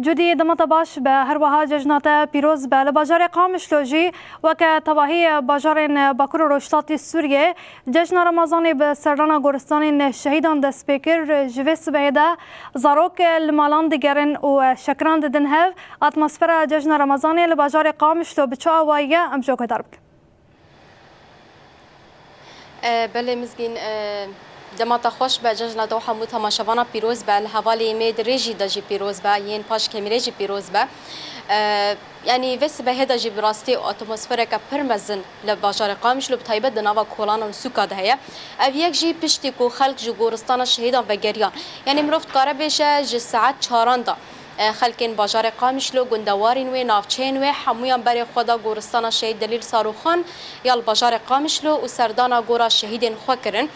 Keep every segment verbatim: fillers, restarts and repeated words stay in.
Cudî, dema te baş be, her wiha cejna te pîroz be. Li bajarê Qamişlo jî weke tevahî bajarên Bakur û Rojhilatî Sûriyê cejna Remezanê bi serdana goristanên şehîdan dest pê kir. Ji vê sibehê de zarok li malan digerin û şekiran didin hev. Atmosfera cejna Remezanê li bajarê Qamişlo bi çi awayî ye, em ji we guhdar bikin. E, belê Mizgîn, e, dema te xweş be, cejna te û hemû temaşevana pîroz be, li hevalê me di rê jî de jî pîroz be, yên paş kemîrê jî pîroz be. E, yanî vê sibehê de jî bi rastî atmosfereke pir mezin li bajarê Qamişlo, bi taybet di nava kolanan û sûka de heye. Ev yek jî piştî ku xelk ji goristana şehîdan vegeriyan. Yanî mirov dikare bêje ji saet çaran de e, xelkên bajarê Qamişlo, gundewarên wê, navçeyên wê, hemûyan berê xwe da goristana Şehîd Delîl Saroxan ya li bajarê Qamişlo û serdana gora şehîdên xwe kirin.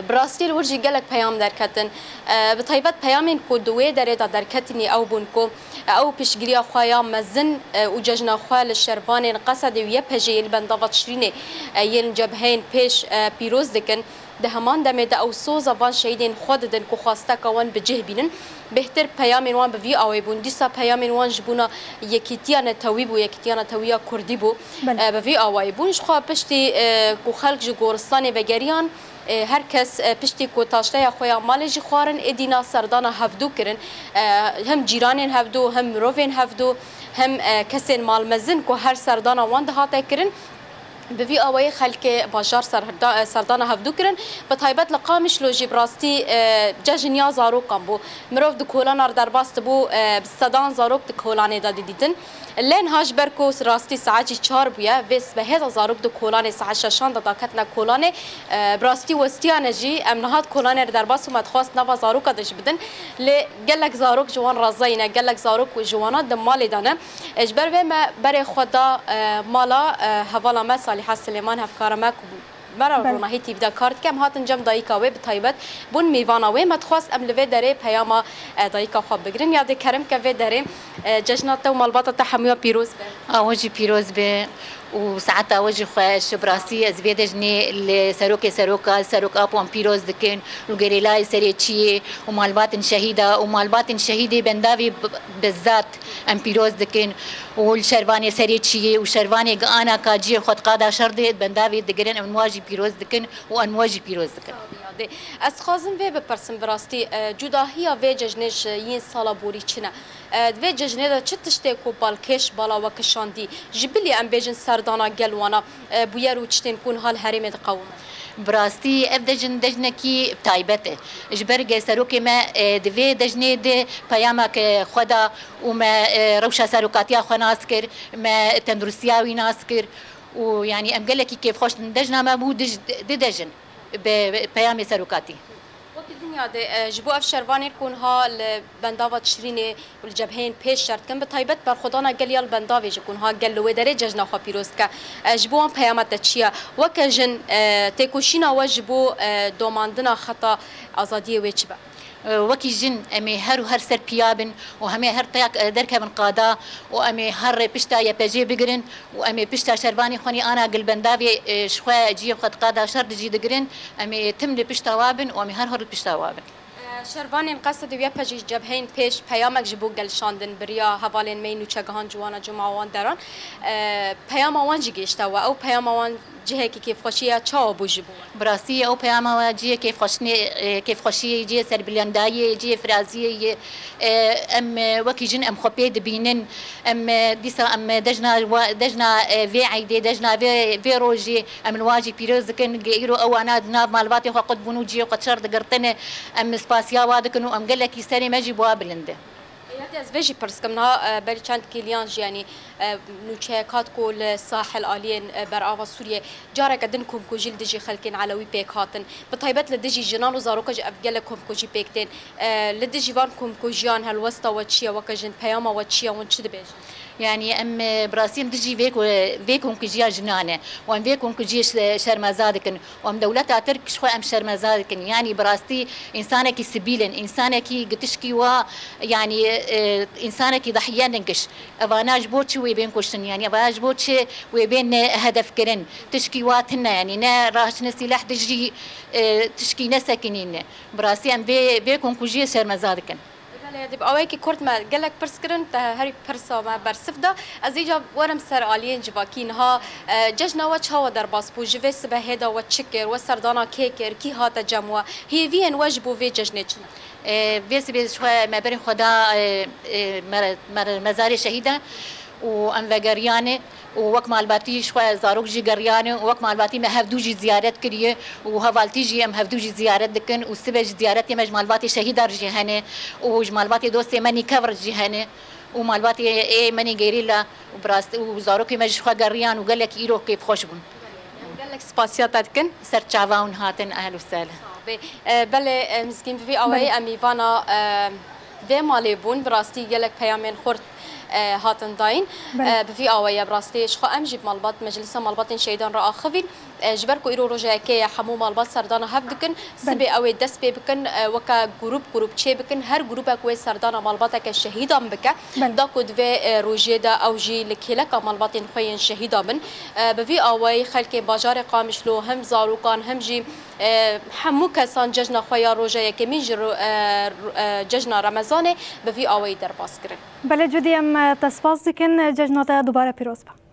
Bi rastî li wir jî gelek peyam derketin. E, bi taybet peyamên ku di wê derê de derketînî ew bûn ku, e, ew piştgiriya xwe ya mezin, e, û cejna xwe li şervanên Qesedê û Y P J'ê yê li bendava Tişrînê, e, yên cebheyên pêş, e, pîroz dikin. Di heman demê de ew soza van şehîdên xwe didin ku xwesteka wan bi cih bînin. Bêhtir peyamên wan bi vî awê bûn. Dîsa peyamên wan ji bona yekîtiya netewî bû, yekîtiya netewî ya kurdî bû. Belê. E, bi vî awayî bûn. Ji xwe piştî, e, ku xelk ji goristanê vegeriyan, e, her kes, e, piştî ku taşteya xwe ya malê jî xwarin, êdî na serdana hevdû kirin. E, hem cîranên hevdû, hem mirovên hevdû, hem, e, kesên malmezin ku her serdana wan dihate kirin. Bi vî awayî xelkê bajar serda-, serdana hevdû kirin. Bi taybet li Qamişlo jî bi rastî, e, cejn ya zarokan bû. Mirov di kolanan re derbas dibû, e, bi sedan zarok di kolanê de didîtin. Lê niha ji ber ku rastî saet jî çar bûye, vê sibehê de zarok di kolanê saet şeşan de daketine kolanê, e, bi rastî westiyane jî. Em niha di kolanê re derbas bû, me dixwest nava zaroka de jî bidin. Lê gelek zarok ji wan razayî ne, gelek zarok ji wana di malê de ne. E, ji ber vê me berê xwe da, e, mala, e, hevala me Salîha Silêman, hevkara me ku me re Belê. Ronahî T V de kar dike, em hatin cem dayika wê, bi taybet bûn mêvana wê. Me dixwest em li vê derê peyama, e, dayika xwe bigirin. Ya dê kerem ke vê derê, e, cejna te û malbata te hemûya pîroz be. A we jî pîroz be. Û saeta we jî xweş. Bi rastî ez vê cejnê li serokê seroka, serok ap wan pîroz dikin. Li gerêlayê serê çiyê û malbatên şehîda û malbatên şehîdê bendavê b-, bizzat em pîroz dikin û li şervanê serê çiyê û şervanê gi ana ka ciyê xwe di qada şer de bendavê digirin, em wa jî pîroz dikin û em we jî pîroz dikin. Ez dixwazim vê bipirsim, bi rastî, e, cudahiya vê cejnê ji yên sala borî çi ne? E, di vê cejnê de çi tiştê ku balkêş bala we kişandî? Ji bilî em bêjin serdana gel wana, e, bûyer û tiştên ku niha li herêmê diqewimin? Bi rastî ev dejn dejnekî taybet e. Ji ber ge serokê me, e, di vê dejnê de peyamek, e, xwe da û me, e, rewşa serokatiya xwe nas kir, me tenduristiya wî nas kir û yanî em gelekî kêfxweş in. Dejna me bû dij-, di dejn bi peyamê serokatî. Wekî dinya de, e, ji bo ev şervanên ku niha li bendava Tişrînê û li cebheyên pêş şer dikin, bi taybet berxwedana gel ya li bendavê jî ku niha gel li wê derê cejna xwe pîroz dike. E, ji bo wan peyama te çi ye? Weke jin, e, têkoşîna we ji bo, e, domandina xeta azadiyê wê çi be? E, wekî jin em ê her û her ser piya bin û em ê her teyak, e, derkevin qada û em ê her rê pişta Y P J'ê bigirin û em ê pişta şervanê xwe nî ana gil bendavê, e, ji xwe ciyê xwe di qada şer de jî digirin. Em ê tim li pişta wa bin û em ê her hor li pişta wa bin. E, şervanên Qesedê û Y P J'ê cebheyên pêş peyamek ji bo gel şandin, bi riya hevalên me yê nûçegihan, ciwana cuma wan deran. E, peyama wan jî gihişte we. Ew peyama wan cihekî kêfxweşî ya çawa bû ji bo we? Bi rastî ew peyama we cihê kêfxweşinê, e, kêfxweşiyê, cihê serbilendayiyê, cihê firaziyê ye. E, em, e, wekî jin em xwe pê dibînin. Em, e, dîsa em, e, dejna wa-, dejna, e, vê eydê, dejna vê, vê rojê em li wa jî pîroz dikin. Ge îro ew ana di nav malbatê xwe qut bûn û cihê xwe şer digirtine. Em spasiya wa dikin û em gelekî serê me jî bi wa bilind e. Ya dê ez vê jî pirs kim, niha, e, berî çend kêliyan jî, yanî, e, nûçeyek hat ku li Sahil aliyên, e, berava Sûriyê careke din komkujî li dijî xelkên Elewî pêk hatin. Bi taybet li dijî jinan û zaroka jî ev gelek komkujî pêk tên. E, li dijî van komkujiyan helwesta we çi ye? Weke jin peyama we çi ye? Hûn çi dibêjin? Yanî em, e, bi rastî em dijî vê ku-, vê komkujiya jinan e û em vê komkujiyê şe-, şermeza dikin. Û em dewleta Tirk ji xwe em şermeza dikin. Yanî bi rastî însanekî sibîl in, însanekî gi tişkî wa, yanî, e, însanekî dahiyendin kiş. Evana ji bo çi wê bên kuştin? Yanî evana ji bo çi wê bên, e, hedef kirin? Tişkî wa tune, yanî ne raştine sîleh dijî, e, tişkî ne sekinîne. Bi rastî em vê, vê komkujiyê şermeza dikin. Di awayekî kurt me gelek pirs kirin, te herî pirsa me bersiv da. Ez îca werim ser aliyên civakî niha, e, cejna we çawa derbas bû? Ji vê sibehê de we çi kir? We serdana kê kir? Kî hate cem we? Hêviyên we ji bo vê cejnê çi ne? E, vê sibê ji xwe me berî xwe da, e, e, mere-, mere-, mezarê şehîdan û em vegeriyane û wek malbatî ji xwe zarok jî geriyane û wek malbatî me hevdû jî ziyaret kiriye û hevaltî jî em hevdû jî ziyaret dikin û sibe jî ziyaretê me ji malbatê şehîdar jî hene û ji malbatê dostê me nîkevr jî hene û malbatê ê me nî gerîla û bi rastî û zarokê me ji xwe geriyan û gelek îro kêfxweş bûn. Em gelek spasiya te dikin. Ser çava hûn hatin, ehl û sehlen. Bê, e, belê, e, Mizgîn, bi vî awayî Belê. em îvana, e, vê malê bûn. Bi rastî gelek peyamên xurt, e, hatin dayîn. Belê. E, bi vî awayî, bi rastî ji xwe em jî bi malbat, Meclisa Malbatên Şehîdan re axivîn. E, ji ber ku îro roja yekê ye, hemû malbat serdana hev dikin. Belê. Sibê ew ê dest pê bikin, e, weke grûp, grûp çê bikin. Her grûpek wê serdana malbateke şehîdan bike. Belê. Da ku di vê, e, rojê de ew jî li kêleka malbatên xwe yên şehîdan bin. E, bi vî awayî xelkên bajarê Qamişlo, hem zarokan, hem jî, e, hemû kesan cejna xwe ya roja yekemîn ji ro-, e, ro-, e, cejna Remezanê bi vî awayî derbas kirin. Belê Cudî, em, e, te spas dikin. Cejna te dubare pîroz be.